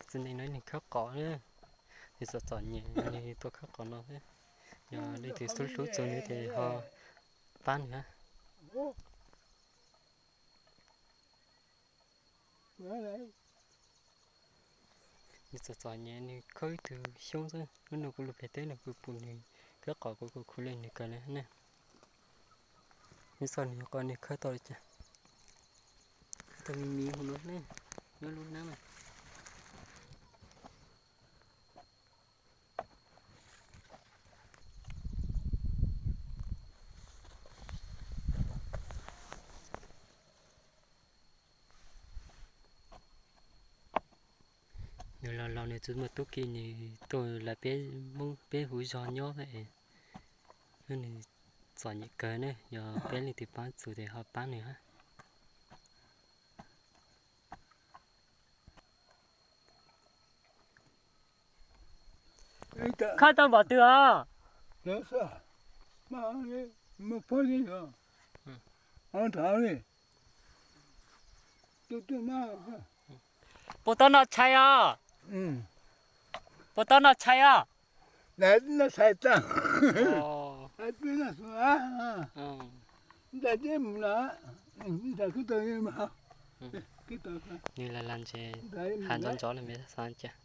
Txiv neej no nws khawb qos na, nws txom txom nyem nws tuaj khawb qos no xwb. Yog leej twg xub hlub txog nws ces ho pab nws hab. Nws txom txom nyem nws khawb ib tug xyoob xwb, hnub no kuv lug pem teb no kuv pum nws khawb qos kuv kuj khuv leej nws kawg le na. Nws txom nyem qos nws khawb tau li cas, khawb tau me me hauv no ne, nyob lub hnab na. Nws los laus nws tsis muaj tub ki, nws tuaj lawv peb Hmoob peb huv zog nyob es nws txom nyem kawg ne, yog peb leej twg paub txug ces ho pab nws hab. Khawb tau npaum twg os? Puas tau noj tshais os? Puas tau noj tshais os? Nws la la ntshe has ntxov ntxov le me xav cas.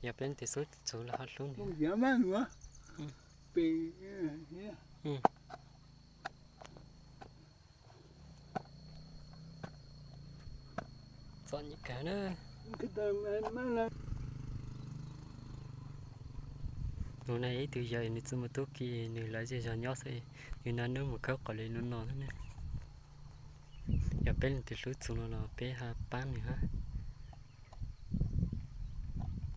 Yog peb leej twg xub txug los ho hlub nws. Txom nyem kawg na. Nws ne ib tug yawg nws tsis muaj tub ki, nws lawv zej zog nyob xwb, nws naj nub mus khawb qos li nub no ne. Yog peb leej twg hlub txug no los peb ho pab nws hab.